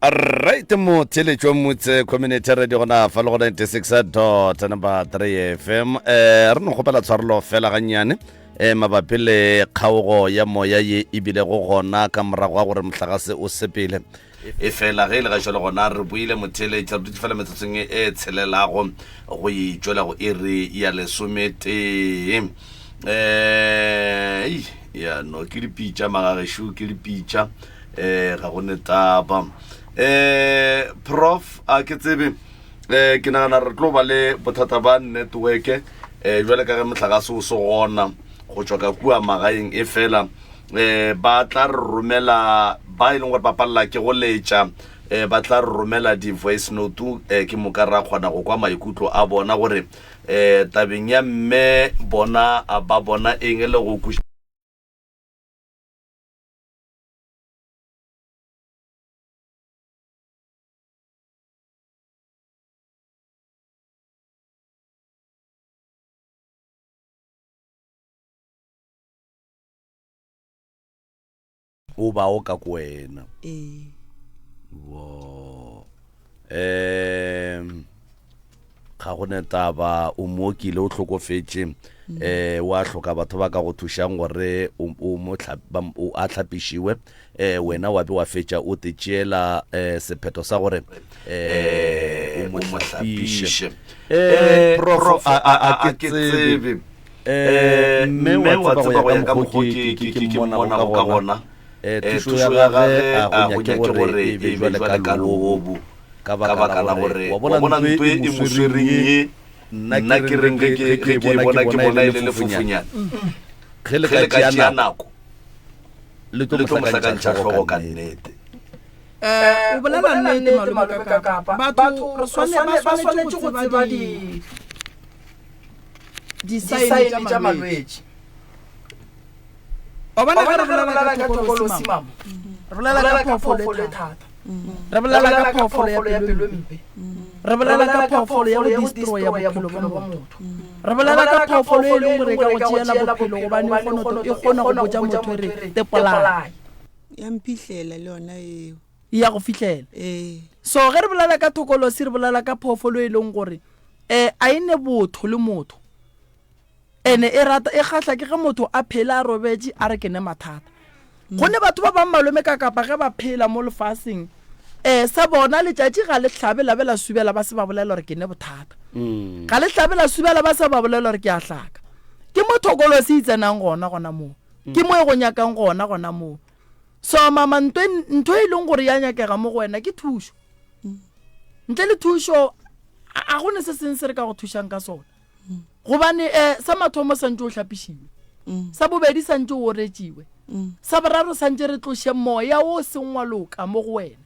Right motheletšo motse community radio gona fa le go 96 dot number 3 fm eh re no kgopela tshwarelo fela gannyane eh mabapi le kgaogo ya moya ye e bilego gona ka morago ga gore mohlagase o sepele e fela ge e le ga jalo gona re buile motheletša re dutše fela metsotsong e tshelelago go e tšwela go iri ya lesometee um ya no ke dipitša magagešo ke dipitša eh ga go ne taba eh prof a ke tsebe eh ke nagana re tlo ba le bothata ba network eh jwale ka ge mohlagase o se gona go tšwa ka kua magaeng e fela eh ba tla re romela ba e leng gore ba palela ke go letša eh ba tla re romela di-voice note eh ke moka ra kgona go kwa maikutlo a bona gore eh tabeng ya mme bona ba bona eng le go kwešiša o ba o ka ko wena ee wo um ga go ne taba o mookile o hlokofetše um wa hloka batho ba ka go thušang gore o, o mo hla- ba- o a hlapišiwe um wena wa be wa fetša o te tšeela um sephetho sa gore um o mo hlapiše um prof a, a, a ke tsebe um mme wa tseba go ya ka mokgo ke, ke, ke mmonago ka gona um thušo ya gage a go nyake gore e be jwale ka lobu ka baka la gore wa bona ntho e mo swereng ye nna ke reng ge ke ge ke e bona ke bona e le lefofunyana ge le ka tšea nako le tlo mo hlakantšha hlogo ka nnete Eh, o bolela nnete malome ka kapa batho re swane ba swanetše go tseba di disaene tša malwetši wa bona ge re bolela ka thokolosi mama re bolela ka phoofolo e thata re bolela ka phoofolo ya pelo e mpe re bolela ka phoofolo ya go destroya bophelo bja motho re bolela ka phoofolo e leng gore e ka go tšeela bophelo gobane e kgona e kgona go botša motho e re tepolaya ya mphihlela le yona eo ya go fihlela ee so ge re bolela ka thokolosi re bolela ka phoofolo e leng gore um a e ne botho le motho Ene e rata e kgahla ke ge motho a phela a robetše a re ke ne mathata. Gonne batho ba bang malome ka kapa ge ba phela mo lefaseng um sa bona letšatši ga le hlabe la be la subela ba se ba bolela gore ke ne bothata. Ga le hlabe la subela ba se ba bolela gore ke a hlaka. Ke mo thokolosi e tsenang gona gona moo. Ke mo e go nyakang gona gona moo. So mama ntho ntho e leng gore ya nyakega mo go wena ke thušo. Ntle le thušo a go ne se seng se re ka go thušang ka sona. Gobane um sa mathomo santše o hlapišiwe, sa bobedi santše o oretšiwe, sa boraro santše re tloše moya wo seng wa loka mo go wena,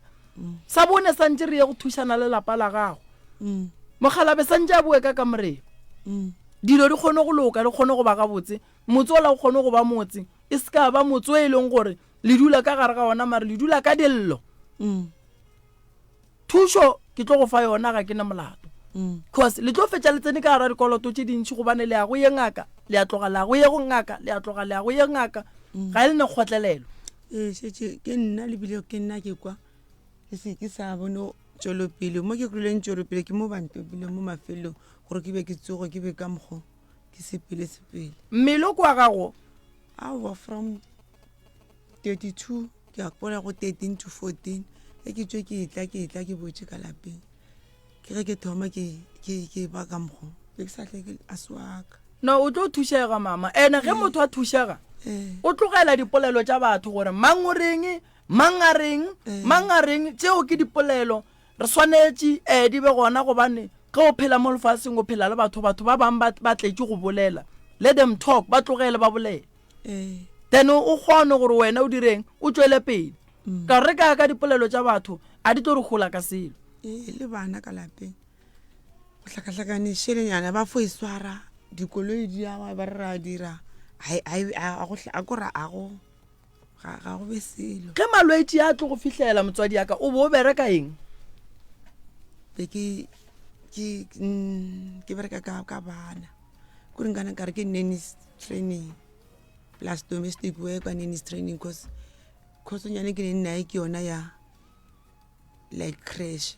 sa bone santše re ye go thušana le lapa la gago, mokgalabe santše a boe ka kamoreng, dilo di kgone go loka, di kgone go ba gabotse, motse ola o kgone go ba motse, e se ka ba motse o e leng gore le dula ka gare ga ona mare le dula ka dillo. Thušo ke tlo go fa yona ga ke na molato. Cause le tlo fetša le tsene ka gara dikoloto tše dintši gobane le ya go ye ngaka, le a tloga le ya go ye go ngaka, le a tloga le ya go ye ngaka. Ga e le ne kgotlelelo. Ee, šetše ke nna le bile ke nna ke kwa ke se ke sa bone tšwelopele mo ke kweleng tšwelopele ke mo ba ntopileng mo mafelelong gore ke be ke tsoge ke be ka mokgo ke sepele sepele. Mmele o ke wa gago? Aowa from 32 ke a gopola go 13 to 14 ge ke tšwe ke etla ke etla ke botše ka lapeng ke ge ke thoma ke ke ke ba ka mokgo be ke sa tle ke a se wa ka No, o tlo thušega mama. Ene ge motho a thušega, ee o tlogela dipolelo tša batho gore mang o reng, mang a reng, Ee. mang a reng. Tšeo ke dipolelo. Re swanetše eh di be gona gobane ge o phela mo lefaseng o phela le batho, batho ba bang ba ba tletše go bolela. Let them talk, ba tlogele ba bolele. Ee. Then o kgone gore wena o direng, o tšwele pele. Ka gore re ka ya ka dipolelo tša batho, a di tlo re hola ka selo. Ee, le bana ka lapeng go hlakahlakane šelenyana ba fo e swara dikoloi di a ba re ra dira a ko ra a go ga ga go be selo. Ge malwetši a tlo go fihlela motswadi ya ka, o bo o bereka eng? Be ke ke ke bereka ka ka bana kore nkana nkare ke nannies training plus domestic worker nannies training cause course nyane ke ne nnae ke yona ya. Like creche.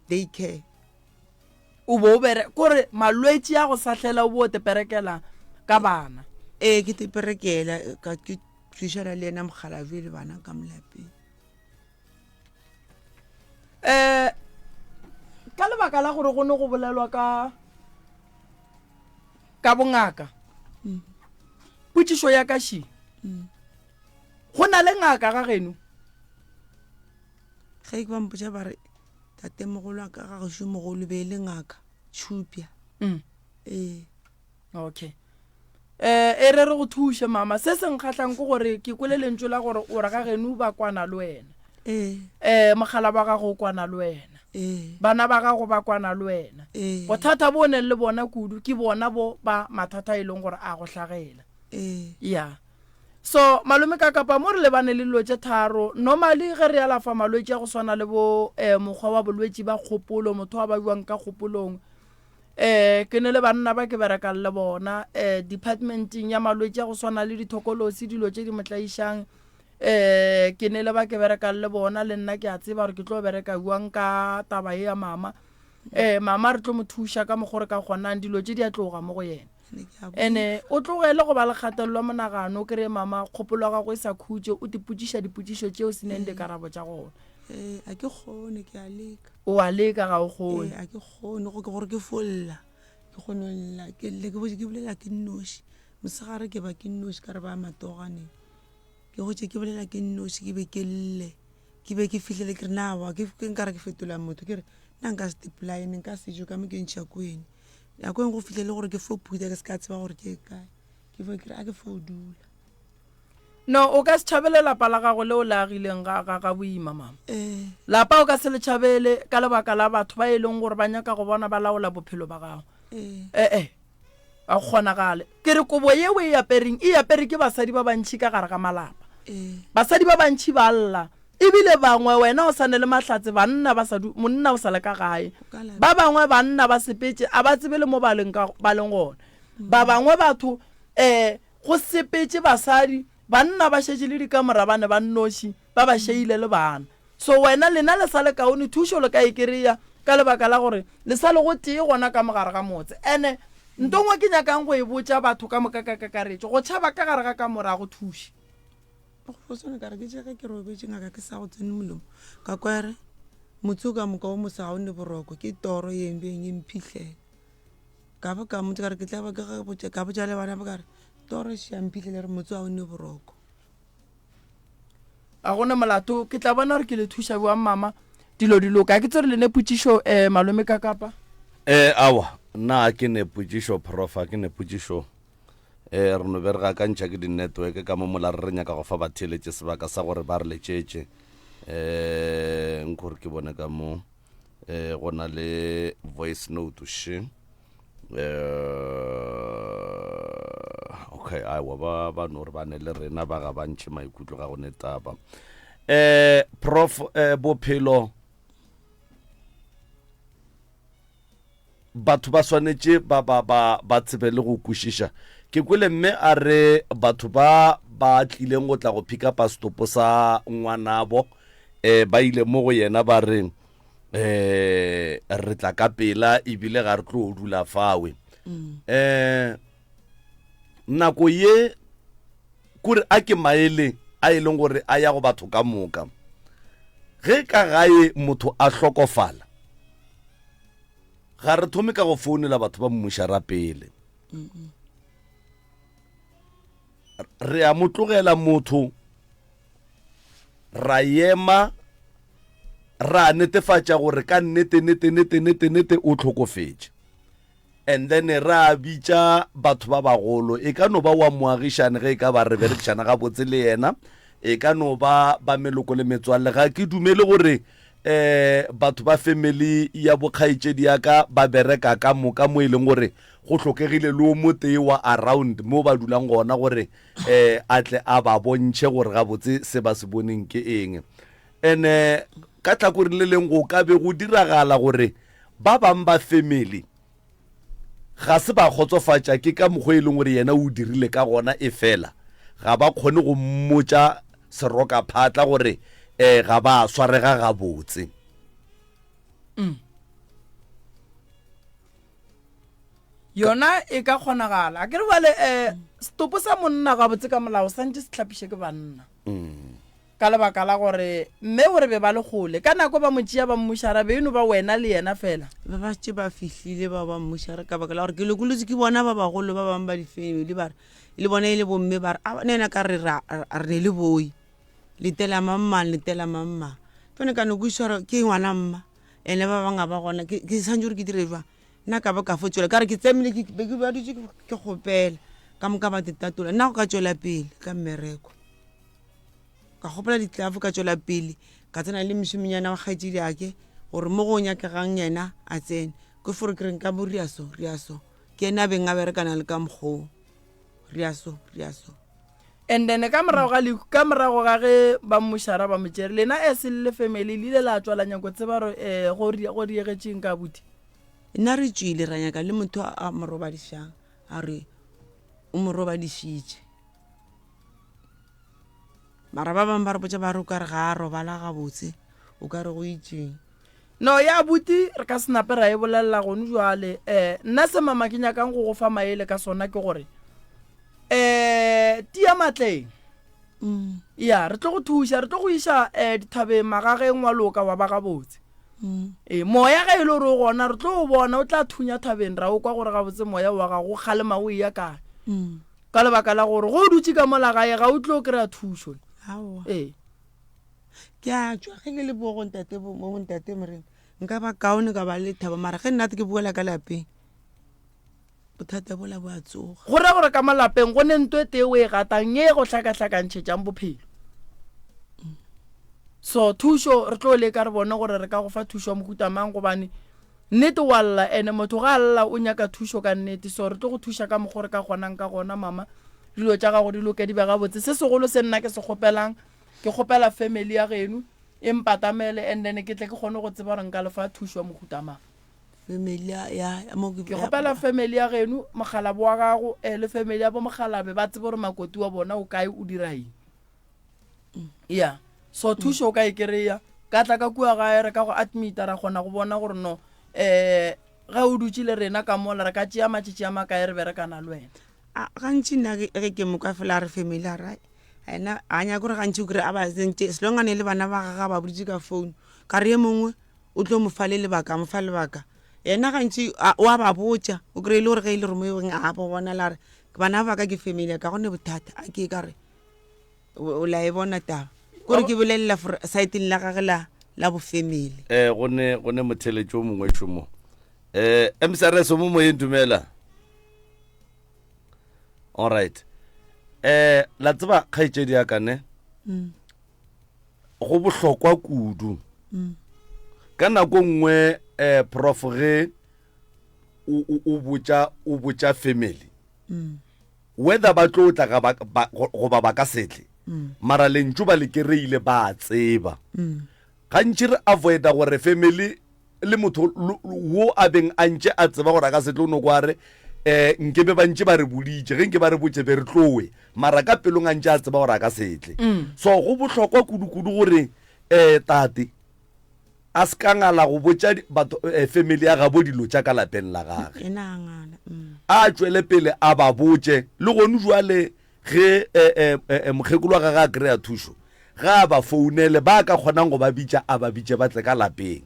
Day care. O bo o bere kore malwetši a go sahlela o bo o teperekela ka bana. Ee, ke teperekela ka ke thušana le yena mokgalabje le bana ka molapeng. Um ka lebaka la gore go ne go bolelwa ka ka bongaka mm. potšišo ya ka ši mm. go na le ngaka ga geno ge ke ba mpotša ba re tatemogolo a ka ga gešo mogolo be e le ngaka tšhupja mm. ee okay um e re re go thuše mama se se nkgatlhang ke gore ke kwele lentšu la gore o re ga geno ba kwana le wena ee um mogala wa gago o kwana le wena ee bana ba gago ba kwana le wena ee bothata bo o neng le bona kudu ke bona bo ba mathata e leng gore a go hlagela ee ya so malome ka kapa mo re lebane le dilo tše tharo normally ge re alafa malwetši a go swana le bo um mokgwa wa bolwetši ba kgopolo motho a babiwang ka kgopolong um ke ne le banna ba ke berekang le bona um departmenteng ya malwetši a go swana le dithokolosi dilo tše di mo tlaišang um ke ne le ba ke berekang le bona le nna ke a tseba gore ke tlo bereka jwang ka taba ye ya mama um mama re tlo mo thuša ka mokgwa re ka kgonang dilo tše di a tloga mo go yena ene o tlogele go ba le kgatelelo monagano o kry-e mama kgopolo ya gago e sa khutše o tipotšiša dipotšišo tšeo se neng dikarabo tša gona ee a ke kgone ke a leka o a leka ga o kgone a ke kgone go ke gore ke folla ke kgone go lla ke lle ke botse ke bolela ke nnoši mosegare ke ba ke nnoši ka re ba matoganeng ke gotse ke bolela ke nnoši ke be ke lle ke be ke fihlele ke re nawa ke nkare ke fetola motho ke re nna nka se tipolaene nka sejo ka mo ke ntšha kwene nako eng go fihlele gore ke fo phutha ke se ka tseba gore ke kae ke fo ke re a ke fo dula No, o ka se tšhabele lapa la gago leo le agileng ga, ga, ga boima, mama. Ee. Lapa o ka se le tšhabele ka lebaka la batho ba e leng gore ba nyaka go bona ba laola bophelo ba gago. Ee. E-e, ga go kgonagale. Ke re kobo ye o e apereng, e apere ke basadi ba bantši ka gare ga malapa. Ee. Basadi ba bantši ba lla, ebile bangwe wena o sa ne le mahlatse, banna ba sa du, monna o sa le ka gae. O ka Ba bangwe banna ba sepetše, a ba tsebe le mo ba leng ka, ba leng gona. Ba bangwe batho, um Go sepetše basadi, banna ba šetše le dikamora ba ne ba nnoši, ba ba šeile le bana. So wena, lena le sa le kaone, thušo le ka e kereya ka lebaka la gore le sa le gotee gona ka mo gare ga motse. Ene nto nngwe ke nyakang go e botša batho ka moka ka kakaretšo, go tšhaba ka gare ga kamora ga go thuše. Go fo swana ka re ke tše ge ke robetše ngaka ke sa go tsene molomo ka kwa re motse o ka moka o mosa ga o ne boroko ke toro ye mbeng e mphihlela. Ka ba ka mmotša ka re ke tla ba ke ge botša ka botša le bana ba ka re toro e šia mphihlele re motse wa o ne boroko. A gona molato ke tla bona gore ke le thuša bjang mama dilo di loka ke tsere le ne potšišo um malome ka kapa. Eh awa nna a ke ne potšišo prof a ke ne potšišo eh re no be re gakantšha ke di-network ka mo mola re re nyaka go fa batheeletše sebaka sa gore ba re letšetše eh nkore ke bone ka mo eh go na le voice note še eh okay aiwa ba ba no re ba ne le rena ba ga ba ntšhe maikutlo ga go ne taba eh prof eh, bophelo batho ba swanetše ba ba ba ba tsebe le go kwešiša ke kwele mme a re batho ba ba tlileng go tla go pick up setopo sa ngwanabo eh ba ile mo go yena ba re eh re tla ka pela ebile ga re tlo dula fawe eh nako ye kore a ke maele a e leng gore a ya go batho ka moka ge ka gae motho a hlokofala Ga re thome ka go founela batho ba mmušara pele. Re a mo tlogela motho, ra ema, ra netefatša gore ka nnete, nnete, nnete, nnete, nnete o hlokofetše. And then ra bitša batho ba bagolo, e ka no ba wa moagišane ge e ka ba re berekišana gabotse le yena, e ka no ba ba meloko le metswalle. Ga ke dumele gore um batho ba family ya bokgaetšedi ya ka ba bereka ka moka mo e leng gore go hlokegile le o motee wa around mo ba dulang gona gore um a tle a ba bontšhe gore gabotse se ba se boneng ke eng. And-e ka tlhakoreng le leng go ka be go diragala gore ba bang ba family ga se ba kgotsofatša ke ka mokgwa e leng gore yena o dirile ka gona, efela ga ba kgone go mmotša serokaphatla gore um ga ba swarega gabotse. Mm. Yona e ka kgonagala. A ke re bjale um setopo sa monna gabotse ka molao santše se hlapiše ke banna. Mm. Ka lebaka la gore mme o re be ba le kgole. Ka nako ba mo tšea ba mmušara be e no ba wena le yena fela. Ba ba tše ba fihlile ba ba mmušara ka baka la gore ke lokolotse ke bona ba bagolo ba bangwe ba di-family ba re le bona e le bomme ba re a ne ena ka re ra re ne le boi letela mang mang letela mang mang fane ka no kwešiša gore ke ngwana mma ene ba bangwe ga ba gona ke ke santse gore ke dire jwang nna ka ba ka fo tswela ka re ke tsamile ke be ke ba dutse ke kgopela ka moka ba tetatola nna go ka tswela pele ka mmereko. Ka kgopela ditlelafo ka tšwela pele ka tsena le mošemonyana wa kgaetšedi ake gore mo go nyakegang yena a tsene ke fore ke re nka mo ria so ria so ke yena a beng a berekana le ka mokgoo ria so ria so. And then ka morago ga lehu ka morago ga ge ba mmušara ba mo tšere lena as le le family le ile la tšwa la nyako tseba gore um go go diegetšeng ka abuti? Nna re tšwile ra nyaka le motho a mo robadišang a re o mo robadišitše. Mara ba bangwe ba re botša ba re o ka re ga a robala gabotse, o ka re go itšeng. No ya abuti re ka se nape ra e bolelela gone jwale. Eh, nna se mama ke nyakang go go fa maele ka sona ke gore eh tia matleng. Mm. Ya, re tlo go thuša, re tlo go iša eh dithabeng magageng wa loka wa ba gabotse. Mm. Ee, moya ge e le gore o gona re tlo o bona o tla thunya thabeng ra o kwa gore gabotse moya wa gago o kgalema o eya kae. Mm. Ka lebaka la gore go o dutše ka mola gae ga o tlo kry-a thušo. Aowa. Ee. Ke a tšwa ge ke le bo go ntate bo mo go ntate Morena. Nka ba kaone ka ba le lethabo mara ge nna ke boela ka lapeng bothata bola bo a tsoga. Go ra gore ka mo lapeng go ne nto e tee o e gatang ye e go hlakahlakantšhetšang bophelo. So thušo re tlo leka re bone gore re ka go fa thušo ya mohuta mang gobane Nnete wa lla ene motho ga a lla o nyaka thušo ka nnete so re tlo go thuša ka mokgo re ka kgonang ka gona mama dilo tša gago di loke di be gabotse se segolo se nna ke se kgopelang ke kgopela family ya geno e mpatamele and then ke tle ke kgone go tseba gore nka le fa thušo ya mohuta mang. Family ya ya mo ke kgopela family ya geno mokgalabo wa gago eh, le family ya bo mokgalabe ba tsebe gore makoti wa bona o kae o dira eng. Ya so thušo o ka e kry-a ka tla ka kua gae re ka go admita ra kgona go bona gore no um ge o dutše le rena ka mola re ka tšea matšatši a makae re berekana le wena. A gantši nna ge ge ke mo kwa fela a re family a re ena a nyake gore gantši o kry a ba tsentše as long a ne le bana ba gage a ba boditše ka phone ka re ye mongwe o tlo mo fa le lebaka a mo fa lebaka yena gantši o a ba botša o kry-e le gore ge e le gore mo e beng a bo bona la re bana ba ka ke family ya ka go ne bothata a ke ka re O la e bona taba? Kore ke bolelela for saeteng la gage la la bofemele. Eh go ne go ne motheletši o mongwe šomo. Eh MCRS o mo moyeng dumela. All right. Eh la tseba kgaetšedi ya ka ne? Mm. Go bohlokwa kudu. Mm. Ka nako nngwe eh prof ge o o botša o botša family. Mm. Whether ba tlo tla ga ba, ba, goba ba ka se tle, mara lentšu ba le kereile ba a tseba. Gantši re avoida gore family le motho wo a beng a ntše a tseba gore a ka se tle o no kwa re um nke be ba ntše ba re boditše, ge nke ba re botše be re tlowe, mara ka pelong a ntše a tseba gore a ka se tle. So go bohlokwa kudu-kudu gore um tate A se ka ngala go botša batho eh, family ya gabo dilo tša ka lapeng la gage. Yena a ngala. Mm. A tšwele pele a ba botše le gone jwale ge eh, eh, eh, eh, mokgekolo wa gage a kry-a thušo, ga a ba founele ba ka kgonang go ba bitša a ba bitše ba tle ka lapeng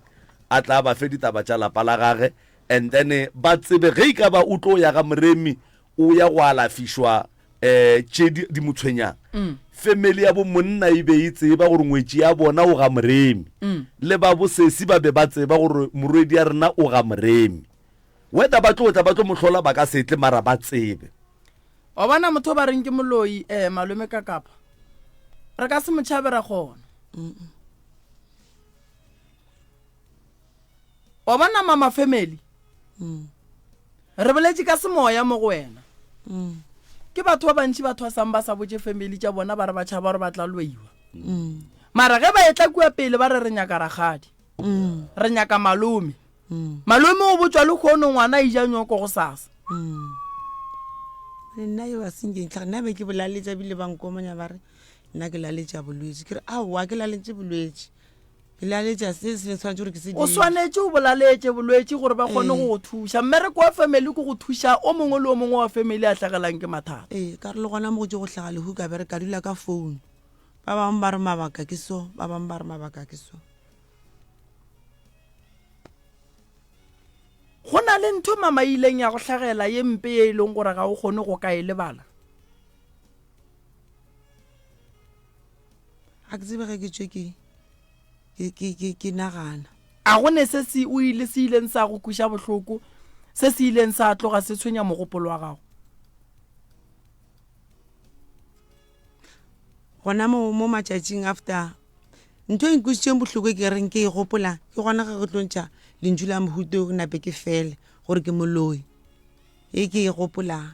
a tla ba fe ditaba tša lapa la gage and then eh, ba tsebe ge e ka ba o tlo ya ga Moremi o ya go alafišwa um tše di, di mo tshwenyang. Mm. Family ya bo monna e be e tseba gore ngwetši ya bona o ga Moremi. Mm. Le ba bo sesi ba be ba tseba gore morwedi ya rena o ga Moremi. Whether ba tlo tla ba tlo mo hlola ba ka se tle mara ba tsebe. Wa bona motho o ba reng ke moloi um malome ka kapa re ka se mo tšhabe ra kgona. Wa bona mama family Mm. Re boletše ka semoya mo go wena. Mm. Ke batho ba bantši ba thwasang ba sa botše family tša bona ba re ba tšhaba gore ba tla loiwa. Mm. Mara ge ba etla kua pele ba re re nyaka rakgadi. Mm. Re nyaka malome. Mm. Malome o botšwa le kgono ngwana a ija nyoko go sasa. Mm. Le nna yo a senke ntlha nna be ke bolaletša bile ba nkomanya ba re. Nna ke laletša bolwetši. Ke re, Aowa, ke laletše bolwetši. Ke laletša se se tshwanetse gore ke se O swanetše o bolaletše bolwetši gore ba kgone go go thuša. Mmereko wa family ke go thuša o mongwe le o mongwe wa family a hlagelang ke mathata. Ee, ka re le gona mo go tše go hlaga lehu ka bereka ka dula ka phone. Ba bangwe ba re mabaka ke so, ba bangwe ba re mabaka ke so. Go na le ntho mama e ileng ya go hlagela ye mpe ye e leng gore ga o kgone go ka e lebala? Ga ke tsebe ge ke tšwe ke ke ke ke ke nagana. A go ne se se o ile se ileng sa go kweša bohloko, se se ileng sa tloga se tshwenya mogopolo wa gago? Gona mo mo matšatšing after ntho e nkwešitšeng bohloko e ke reng ke e gopola ke gona ge go tlo ntšha lentšu la mohuto ke nape ke fele gore ke moloi e ke e gopolang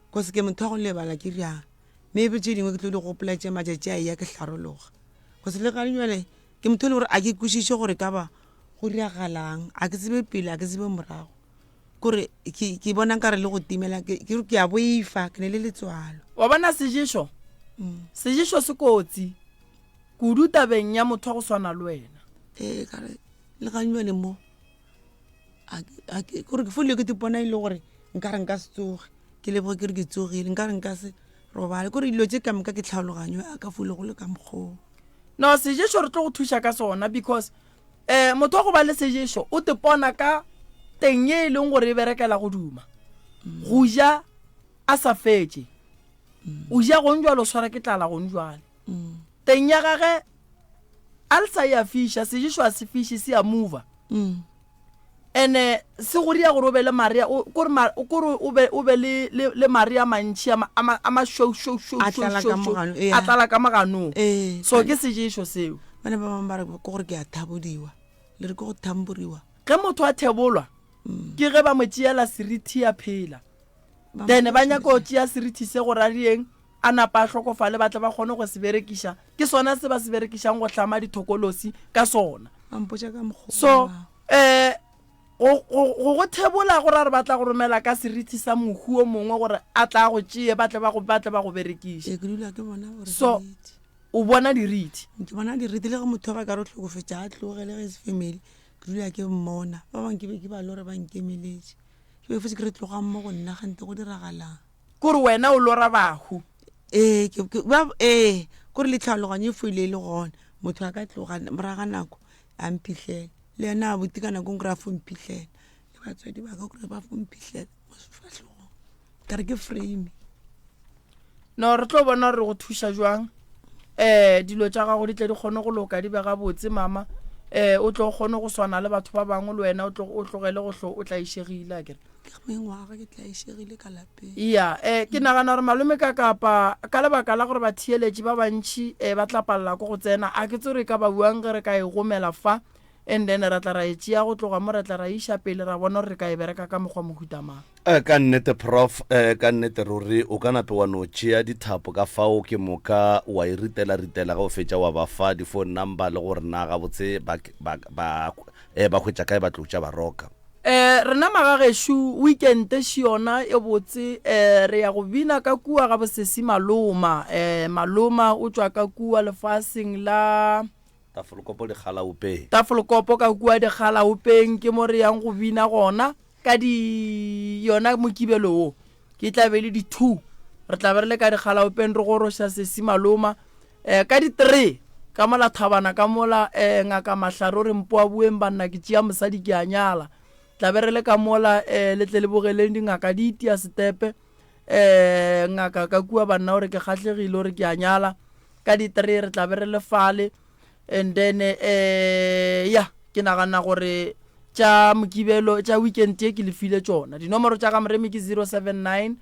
cause ke motho wa go lebala ke riang maybe tše dingwe ke tlo di gopola tše matšatši a eya ke hlarologa cause le gane jale ke motho e le gore a ke kwešiše gore ka ba go diragalang a ke tsebe pele a ke tsebe morago kore ke ke bona nkare le go timela ke ke ke a boifa ke ne le letswalo. Wa bona seješo? Seješo se kotsi kudu tabeng ya motho wa go swana le wena. Ee, ka re le gannyane mo a a ke kore ke fole ke tipona e le gore nkare nka se tsoge ke leboge ke re ke tsogile nkare nka se robale kore dilo tše ka moka ke tlhaologanyo ya ka fole go le ka mokgoo. No seješo re tlo go thuša ka sona because um motho wa go ba le seješo o tepona ka teng ye e leng gore e berekela go duma go ja a sa fetše o ja gong jwale o swara ke tlala gong jwale teng ya gage alsa e a fiša seješo a se fiše se a mova ene se go ria gore o be le mare kore kore o be o be le le le mare a mantši a ma a ma šweu šweu šweu A tlala ka mogano, ee. a tlala ka moganong Ee, so ke seješo seo. Bana ba bangwe ba re ke gore ke a thabodiwa le re ke go thamboriwa. Ge motho a thebolwa ke ge ba mo tšeela serithi a phela. Then ba nyaka go tšea serithi se gore a rieng a napa a hlokofale ba tle ba kgone go se berekiša. Ke sona se ba se berekišang go hlama dithokolosi ka sona. Ba mpotša ka mokgwa So um go go go go thebola go ra re ba tla go romela ka serithi sa mohu o mongwe gore a tla go tšee ba tle ba go ba tle ba go berekiše. Ee, ke dula ke bona gore So o bona dirithi. Ke bona dirithi le ge motho wa ka re o hlokofetše a tloge le ge e se family ke dula ke mmona. Ba bangwe ke be ke ba lora ba nkemeletše. Ke be fetse ke re tlogang mo go nna gante go diragalang. Kore wena o lora bahu. Ee, ke, ke, ba, ee, kore le tlhaologanyo e foile e le gona. Motho a ka tloga morago ga nako a mphihlele. Le yena abuti ka nako e nngwe a fo mphihlele. Le batswadi ba ka kore ba fo mphihlele mo sefahlogong. Ka re ke frame. No, re tlo bona gore re go thuša jwang. Um dilo tša gago di tle di kgone go loka di be gabotse mama. Um o tlo kgone go swana le batho ba bangwe le wena o tlo o tlogele go hlo o tlaišegile akere. Ke mengwaga ke tlaišegile ka lapeng. Ya, eh, ke nagana gore malome ka kapa ka lebaka la gore batheeletši ba bantši eh, ba tla palela ko go tsena, a ke tsebe gore e ka ba buang ge re ka e gomela fa and then ra tla ra e tšea go tloga mo ra tla ra e iša pele ra bona gore re ka e bereka ka mokgwa mohuta mang. Eh, ka nnete prof, eh, ka nnete ruri o ka nape wa no tšea dithapo ka fao ke moka wa e ritela-ritela ge o fetša wa ba fa di-phone number le gore na gabotse ba, ba, ba, eh, ba hwetša kae ba tlo tša ba roka. Eh, rena magagešo weekend še yona e botse eh, re ya go bina ka kua ga bosesi Maloma eh, Maloma o tšwa ka kua lefaseng la Tafelkopo Dikgalaopeng. Tafelkopo ka kua Dikgalaopeng ke mo re yang go bina gona ka di yona Mokibelo wo ke tla be le di two re tla be re le ka Dikgalaopeng re goroša sesi Maloma eh, ka di three ka mola thabana ka mola eh, ngaka Mahlare o re mpoa boeng banna ke tšea mosadi ke a nyala tla be re le ka mola eh, le tle le bogeleng dingaka di itia setepe eh, ngaka ka kua banna o re ke kgahlegile o re ke a nyala ka di three re tla be re le fale and then eh, ya ke nagana gore tša mokibelo tša weekend ye ke le file tšona dinomoro tša ga moremi ke 079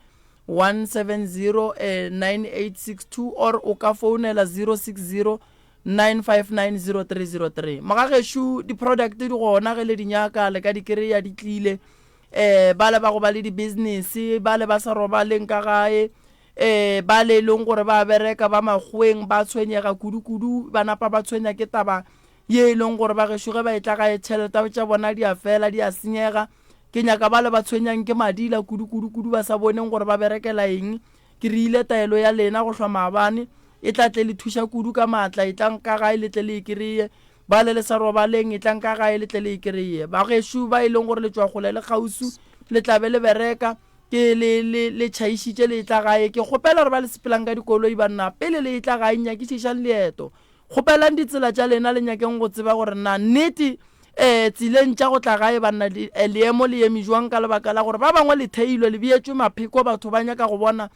170 eh, 9862 or o ka founela 060 9590303 mogagešo di-product di gona ge le di nyaka le ka di kry-a di tlile um ba le ba go ba le di-business ba le ba sa robaleng ka gae um ba le e leng gore ba bereka ba makgoweng ba tshwenyega kudu-kudu ba napa ba tshwenya ke taba ye e leng gore ba gešo ge ba etla gae tšhelete tša bona di a fela di a senyega Ke nyaka bale ba tshwenyang ke madila kudu-kudu-kudu ba sa boneng gore ba berekela eng. Ke reile taelo ya lena go hlwa maabane. E tla tle le thuša kudu ka maatla. Etlang ka gae le tle le e kereye. Ba le le sa robaleng, etlang ka gae le tle le e kereye. Bagešo ba e leng gore le tšwa kgole le kgauswi, le tla be le bereka, ke le, le, le tšhaišitše le etla gae. Ke kgopela gore ba le sepelang ka dikoloi, banna, pele le etla gae, nyakišišang leeto. Kgopelang ditsela tša lena, le nyakeng go tseba gore na nnete um tseleng tša go tla gae banna leemo le eme jwang ka lebaka la gore ba bangwe le theilwe, le beetšwe mapheko, batho ba nyaka go bona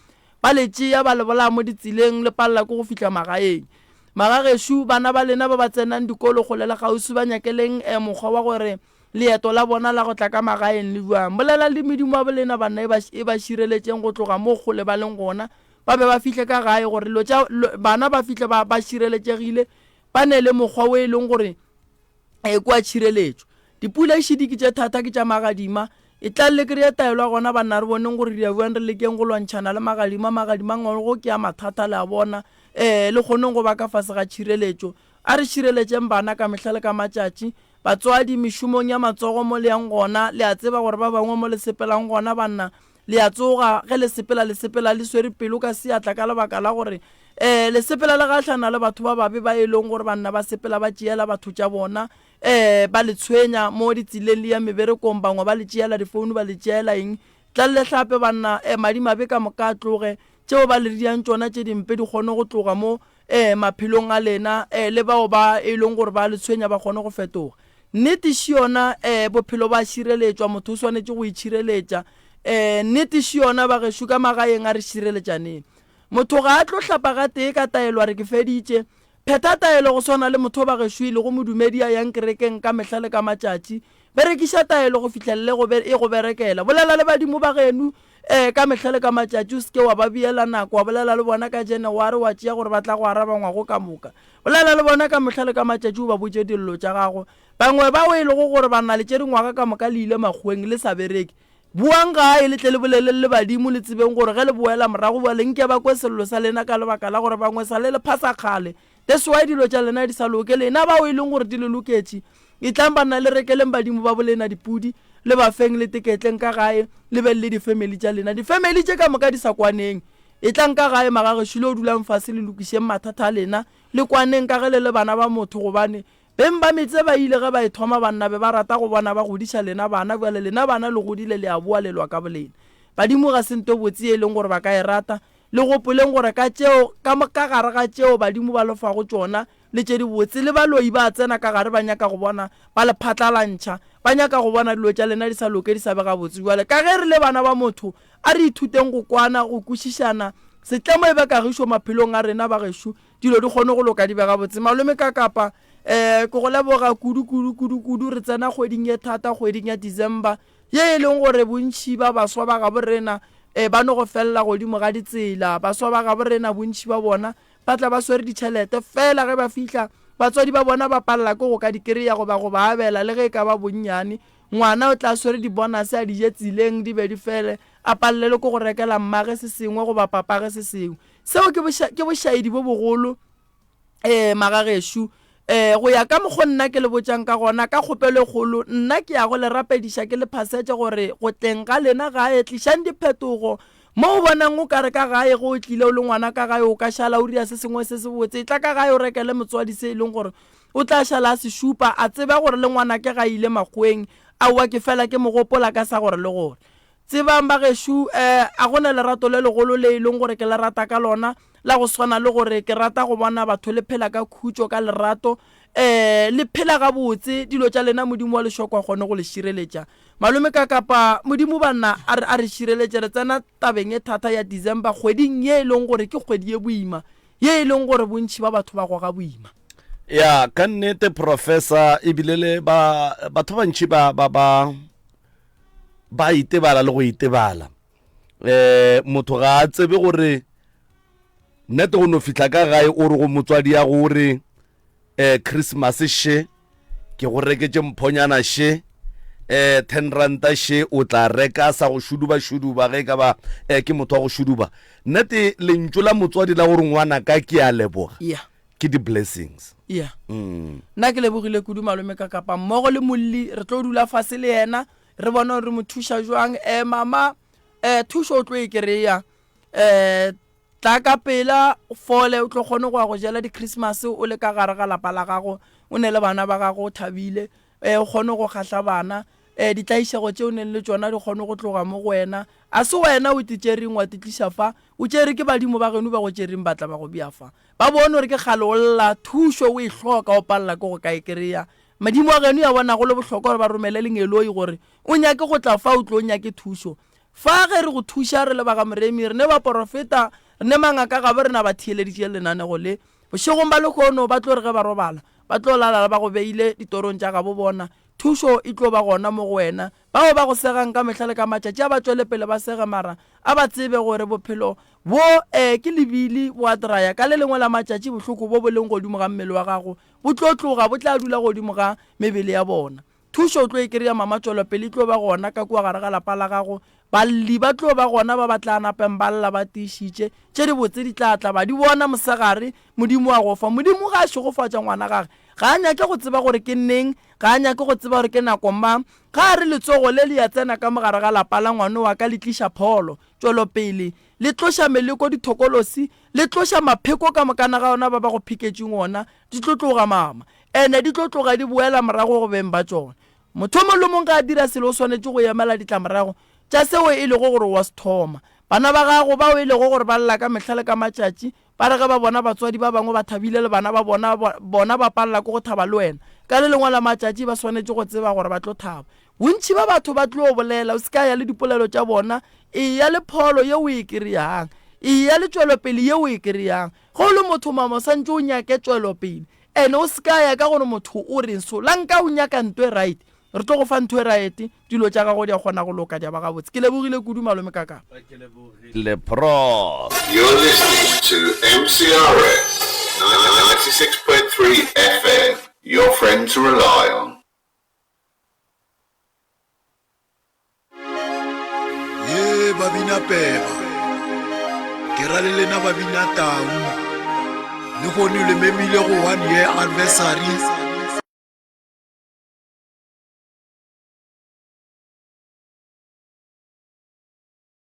ba le tšea ba le bolaya mo ditseleng, le palela ke go fihla magaeng. Magagešo, bana ba lena ba ba tsenang dikolo kgole le kgauswi ba nyakeleng um mokgwa wa gore leeto la bona la go tla ka magaeng le bjang. Bolelang le medimo ya bolena banna e ba, e ba šireletšeng go tloga mo kgole ba leng gona, ba be ba fihle ka gae gore dilo tša bana ba fihle ba, ba šireletšegile, ba ne le mokgwa o e leng gore e kwa tšhireletšo. Dipula e šidi ke tše thata ke tša magadima, e tla le kry-e taelo ya gona banna re boneng gore re ya bjang re lekeng go lwantšhana le magadima, magadima ngwago ke a mathata le a bona, um le kgoneng go ba ka fase ga tšhireletšo. A re šireletšeng bana ka mehla le ka matšatši. Batswadi, mešomong ya matsogo mo le yang gona, le a tseba gore ba bangwe mo le sepelang gona banna, le a tsoga ge le sepela, le sepela le swere pelo ka seatla ka lebaka la gore um le sepela le gahlana le batho ba babe ba e leng gore banna ba sepela ba tšeela batho tša bona, um ba le tshwenya mo ditseleng le ya meberekong, bangwe ba le tšeela difounu, ba le tšeela eng. Tlang le hlape banna, um madimabe ka moka a tloge, tšeo ba le diang tšona tše dimpe di kgone go tloga mo Ee, maphelong a lena, ee, le bao ba e leng gore ba le tshwenya ba kgone go fetoga. Nnete še yona, ee, bophelo ba šireletšwa, motho o swanetše go itšhireletša. Ee, nnete še yona, bagešo ka magaeng a re šireletšaneng. Motho ga a tlo hlapa gatee ka taelo a re ke feditše. Phetha taelo go swana le motho bagešo e lego modumedi a yang kerekeng ka mehla le ka matšatši. Berekiša taelo go fihlelele go be, e go berekela. Bolela le badimo ba geno, Ee, ka mehla le ka matšatši o se ke wa ba beela nako, wa bolela le bona ka Janaware, wa tšea gore ba tla go araba ngwago ka moka. Bolela le bona ka mehla le ka matšatši o ba botše dillo tša gago. Bangwe bao e lego gore ba na le tše dingwaga ka moka le ile makgoweng le sa bereke. Boang gae le tle le boleleng le badimo le tsebeng gore ge le boela morago bjale nke ba kwe sello sa lena ka lebaka la gore bangwe sa le le phasa kgale. That's why dilo tša lena di sa loke. Lena bao e leng gore di le loketše, etlang banna le rekeleng badimo ba bolena dipudi, le ba feng le teketleng ka gae, le beng le difamily tša lena. Difamily tše ka moka di sa kwaneng. Etlang ka gae magagešo le yo dulang fase le lokišeng mathata a lena, le kwaneng ka ge le le bana ba motho gobane beng ba metse ba ile ge ba e thoma banna be ba rata go bona ba godiša lena bana bjale lena bana le godile le a boa le lwa ka bolena. Badimo ga se nto botse ye e leng gore ba ka e rata. Le gopoleng gore ka tšeo, ka, ka gare ga tšeo badimo ba lo fago tšona, le tše dibotse, le baloi ba a tsena ka gare ba nyaka go bona ba le phatlalantšha, ba nyaka go bona dilo tša lena di sa loke, di sa be gabotse. Bjale ka ge re le bana ba motho, a re ithuteng go kwana, go kwešišana, setlemo e be kagišo maphelong a rena, bagešo, dilo di kgone go loka di be gabotse. Malome Kakapa, eh, ke go leboga kudu, kudu, kudu, kudu. Re tsena kgweding ye thata, kgweding ya December. Ye e leng gore bontši ba baswa ba gabo rena e ba no go felela godimo ga ditsela. Baswa ba gabo rena bontši ba bona ba tla ba swere ditšhelete fela ge ba fihla batswadi ba bona ba palela ke go ka di kry-a goba go ba abela le ge e ka ba bonnyane. Ngwana o tla swere di-bonus a di je tseleng di be di fele a palelwe ke go rekela mmage se sengwe goba papage se sengwe. Seo ke ke bošaedi bo bogolo. Ee, magagešo, ee, go ya ka mokgo nna ke le botšang ka gona, ka kgopelo e kgolo, nna ke ya go le rapediša ke le phasetše gore go tleng ga lena gae, tlišang diphetogo. Mo o bonang o ka re ka gae, ge o tlile o le ngwana ka gae, o ka šala o dira se sengwe se sebotse, etla ka gae o rekele motswadi se e leng gore o tla šala a se šupa, a tsebe gore le ngwanake ga ile makgoweng, aowa ke fela ke mo gopola ka sa gore le gore. Tsebang bagešo, eh, a go na lerato le legolo le e leng gore ke le rata ka lona, la go swana le gore ke rata go bona batho le phela ka khutšo, ka lerato, eh, le phela gabotse, dilo tša lena Modimo wa lešoko a kgone go le šireletša. Malome ka kapa, Modimo banna a re, a re šireletše, re tsena tabeng e thata ya December, kgweding ye e leng gore ke kgwedi ye boima, ye e leng gore bontši ba batho ba goga boima. Ya, ka nnete Professor, ebile le ba, batho ba bantši ba, ba, ba, ba itebala le go itebala um motho ga a tsebe gore nnete go no fihla ka gae o re go motswadi ya gore um christmas she ke go reketše mphonyana she um ten ranta she o tla reka sa go šuduba-šuduba ge e ka ba um ke motho wa go šuduba nnete lentšu la motswadi la gore ngwana ka ke a leboga yeah ke di-blessings yeah mm. nna ke lebogile kudu malome ka kapa mmogo le molli re tlo dula fase le yena re bone gore re mo thuša jwang um mama um thušo o tlo e kry-a um Tla ka pela o fole o tlo kgone go ya go jela di-Christmas o le ka gare ga lapa la gago o ne le bana ba gago o thabile um o kgone go kgahla bana um ditlaišego tše o neng le tšona di kgone go tloga mo go wena. A se wena o ti tšereng wa ti tliša fa, o tšere ke badimo ba geno ba go tšereng ba tla ba go bea fa. Ba bone gore ke kgale o lla thušo o e hloka o palela ke go ka e kry-a. Madimo a geno ya bona go le bohlokwa gore ba romele lengeloi gore o nyake go tla fa o tlo nyake thušo. Fa ge re go thuša re le ba ga Moremi, re ne baporofeta, re ne mangaka gabo rena ba theeleditše lenanego le. Bošegong ba lehono ba tlo re ge ba robala, ba tlo lala ba go beile ditorong tša gabo bona. Thušo e tlo ba gona mo go wena. Bao ba go segang ka mehla le ka matšatši a ba tšwele pele ba sege mara a ba tsebe gore bophelo bo e ke lebili bo a traya. Ka le lengwe la matšatši bohloko bo bo leng godimo ga mmele wa gago bo tlo tloga, bo tla dula godimo ga mebele ya bona. Thušo o tlo e kry-a mama, tšwelopele e tlo ba gona ka kua gare ga lapa la gago. Balli ba tlo ba gona ba ba tla napeng ba lla ba tiišitše. Tše dibotse di tla tla ba di bona mosegare, Modimo a go fa. Modimo ga a šegofatša ngwana gage, ga a nyake go tseba gore ke neng, ga a nyake go tseba gore ke nako mang. Ga a re letsogo le le a tsena ka mo gare ga lapa la ngwano wa ka le tliša pholo, tšwelopele, le tloša meleko, dithokolosi, le tloša mapheko ka mokana ga ona ba ba go pheketšeng ona, di tlo tloga mama. Ene di tlo tloga di boela morago go beng ba tšona. Motho o mong le mong ge a dira selo o swanetše go emela ditlamorago tša seo e lego gore o a se thoma. Bana ba gago bao e lego gore ba lla ka mehla le ka matšatši ba re ge ba bona batswadi ba bangwe ba thabile le bana ba bona, bona ba palela ke go thaba le wena. Ka le lengwe la matšatši ba swanetše go tseba gore ba tlo thaba. Bontši ba batho ba tlo bolela, o se ka ya le dipolelo tša bona, eya le pholo ye o e kry-ang, eya le tšwelopele ye o e kry-ang. Ge o le motho mama o santše o nyake tšwelopele. Ene o seka ya ka gore motho o reng so la nka o nyaka nto e right re tlo go fa ntho e right dilo tša gago di a kgona go loka di a ba gabotse ke lebogile kudu malome kaka. Le Prof. You're listening to MCRS 96.3 FM, your friend to rely on. Ye babina peba, ke ra le lena babina tau. Lehono le memile go one year anniversary.